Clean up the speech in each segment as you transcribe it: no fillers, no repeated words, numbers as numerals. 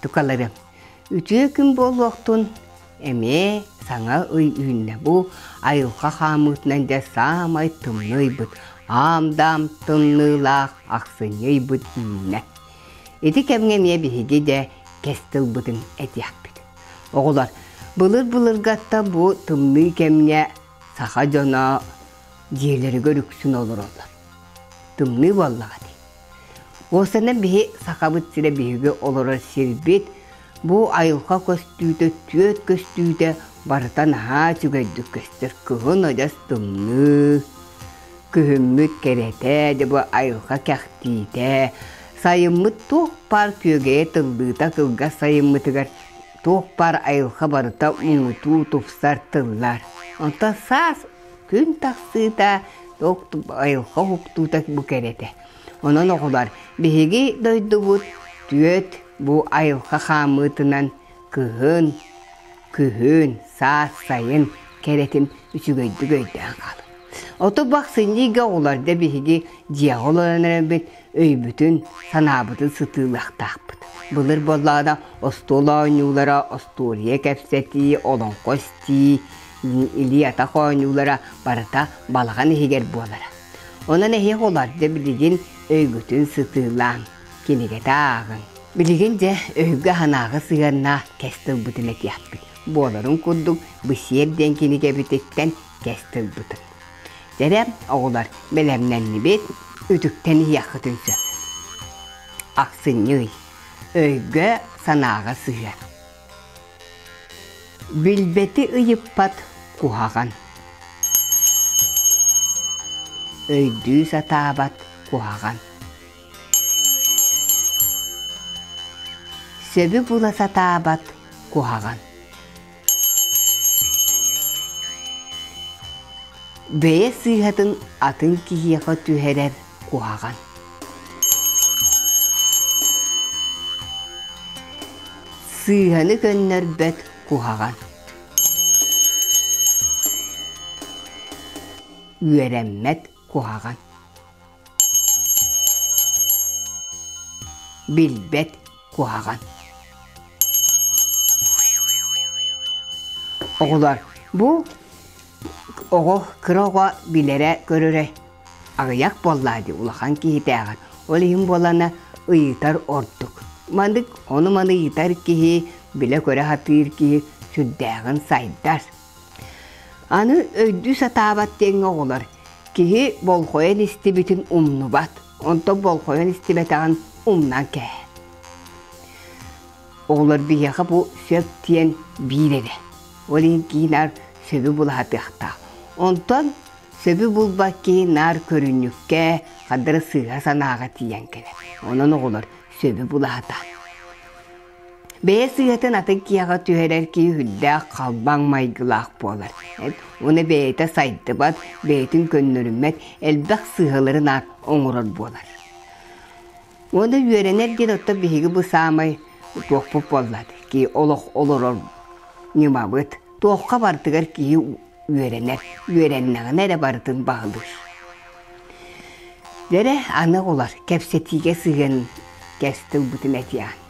Тукаларым, үтүө күн буолуохтун, эмиэ саҥа ый үүннэ. Бу айылҕа хаамыытынан дьэ саамай тымныы ыйбыт, аам-даам тымныылаах ахсынньы ыйбыт үүннэ. Ити кэмҥэ эмиэ биһиги дьэ кэс тылбытын этиэхпит. Оҕолор, былыр-былыргаттан бу тымныы кэмҥэ саха дьоно дьиэлэригэр үксүн олороллор. Тымныы буоллаҕа дии. Уопсайынан биһи Сахабыт сирэ биһиги олорор сирбит, бу айылҕа көстүүтэ, түөрт көстүүтэ барыта наһаа үчүгэйдик көстөр. Кыһын адьас тымныы, күһүммүт кэрэтэ, дьэ бу айылҕа кэхтиитэ, сайыммыт туох баар күөгэйэ тыллыыта кылгас сайыммытыгар туох баар айылҕа барыта муҥутуу тупсар тыллар. Онтон саас күн тахсыыта, айылҕа уһуктуута бу кэрэтэ. Онон оҕолор, биһиги дойдубут түөрт бу айылҕа хаамыытынан кыһын, күһүн, саас, сайын кэрэтин үчүгэйдик өйдөөн хаалар. Ото бахсынньыга оҕолор да биһиги дьиэҕэ олорон эрэбит өйбүтүн, санаабытын сытыылыахтаахпыт. Былыр буоллаҕына остуол оонньуулара, остуоруйа кэпсэтии, олоҥхо истии, илии-атах оонньуулара барыта балаҕан иһигэр буолара. Онон эһиэхэ уларда билигин өйгүтүн сытыылааҥ, кинигэтэ ааҕыҥ. Билигин дьэ өйгө-санааҕа сыһыаннаах кэс тылбытын этиэхпит. Буоларын курдук Бысиэр диэн кинигэбититтэн кэс тылбытын. Дьэрэ, оҕолор, бэлэмнэннибит, үтүктэн иһиэххитин сөп. Ахсынньы ый. Өйгө-санааҕа сыһыан. Билбэти ыйыппат куһаҕан. Өйдүү сатаабат куһаҕан. Сөбү була сатаабат куһаҕан. Бэйэ сыыһатын атын киһиэхэ түһэрэр куһаҕан. Сыыһаны көннөрбөт куһаҕан. Үөрэммэт куһаҕан. Билбэт куһаҕан. Оҕолор, бу оҕо кыра оҕо билэрэ-көрөрө аҕыйах буоллаа дии улахан киһитээҕэр. Ол иһин буолана ыйытар ордук. Маннык ону-маны ыйытар киһи, билэ-көрө сатыыр киһи сүрдээҕин сайдар. Аны өйдүү сатаабат диэҥҥэ оҕолор киһи болҕойон истибитин умнубат, онтон болҕойон истибэтэҕин умнан кээһэр. Оҕолор биһиэхэ бу сөп диэн биир эрэ. Ол иһин киһи наар сөбү булаһатыахтаах. Онтон сөбү булбат киһи наар көрүнньүккэ, хардары сыыһа санааҕа тиийэн кэлэр. Онон оҕолор сөбү булаһата. Бэйэ сыыһатын атын киһиэхэ түһэрэр киһи үрдээх халбаҥ майгылаах буолар. Уонна бэйэтэ сайдыбат, бэйэтин көннөрүммэт, элбэх сыыһалары наар оҥорор буолар. Уонна үөрэнэр диэн оттон биһиги бу саамай туохпут буолла ки олох олорор ньымабыт. Туохха барытыгар киһи үөрэнэр, үөрэннэҕинэ эрэ барытын баһылыыр. Дьэрэ аны оҕолор кэпсэтиигэ сыһыан кэс тылбытын этиэҕин.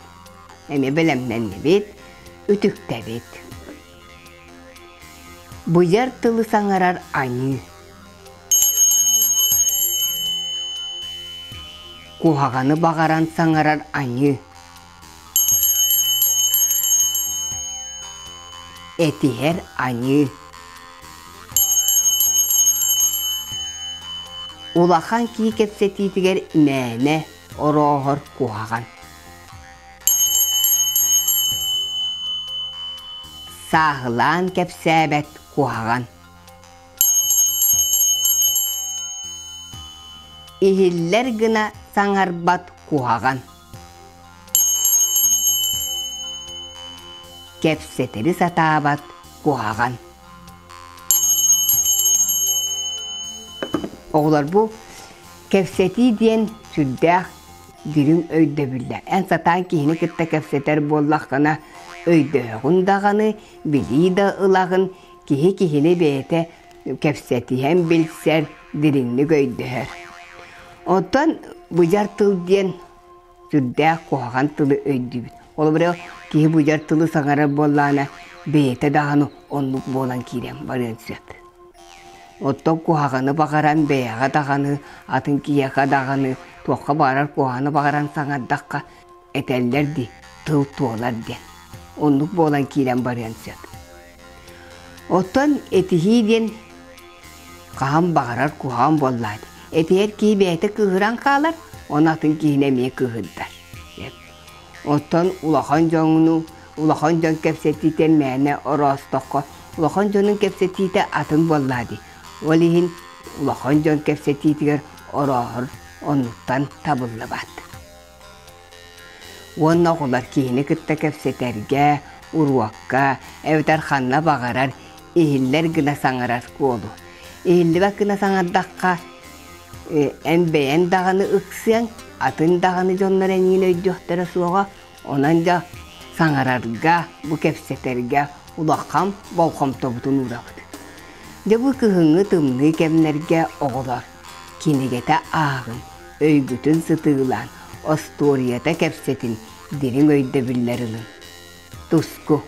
Эмиэ бэлэмнэннибит, үтүктэбит. Быйар тылы саҥарар аньыы. Куһаҕаны баҕаран саҥарар аньыы. Этиһэр аньыы. Улахан кии кэпсэтиитигэр мээнэ орооһор куһаҕан. Сааһылаан кэпсээбэт куһаҕан. Иһиллэр гына саҥарбат куһаҕан. Кэпсэтэри сатаабат куһаҕан. Оҕолор бу кэпсэтии диэн сүрдээх дириҥ өйдөбүллэр. Эн сатаан киһини кытта кэпсэтэр буоллаххына, өйдөһөҕүн даҕаны, билии да ылаҕын, киһи киһини бэйэтэ кэпсэтиһэн билсэр, дириҥник өйдөһөр. Оттон быдьар тыл диэн сүрдээх куһаҕан тылы өйдүүбүт. Холобура, киһи быдьар тылы саҥарар буоллаҕына, бэйэтэ даҕаны оннук буолан киирэн барыан сөп. Оттон куһаҕаны баҕаран бэйэҕэ даҕаны, атын киһиэхэ даҕаны туохха баҕарар куһаҕаны баҕаран саҥардахха, этэллэр дии, тыл туолар диэн. Оннук буолан киирэн барыан сөп. Оттон этиһии диэн хаһан баҕарар куһаҕан буоллаат, этиһэр киһи бэйэтэ кыыһыран хаалар, ону атын киһини эмиэ кыыһырдар. Оттон улахан дьоҥну, улахан дьон кэпсэтиитэ мээнэ ороостоххо, улахан дьонун кэпсэтиитэ атын буоллаа дии. Ол иһин улахан дьон кэпсэтиитигэр орооһор оннуттан табыллыбат. Уонна оҕолор киһини кытта кэпсэтэргэ, уруокка эбэтэр ханна баҕарар иһиллэр гына саҥарар куолу. Иһиллибэт гына саҥардахха, эн бэйэҥ даҕаны ыксыаҥ, атын даҕаны дьоннор эйигин өйдүөхтэрэ суоҕа, онон дьэ саҥарарга, бу кэпсэтэргэ улахан болҕомтобутун уурабыт. Дьэ бу кыһыҥҥы тымныы кэмнэргэ оҕолор кинигэтэ ааҕыҥ, өйгүтүн сытыылаан, остуоруйата кэпсэтин, дириҥ өйдөбүллэр ылыҥ. Туску.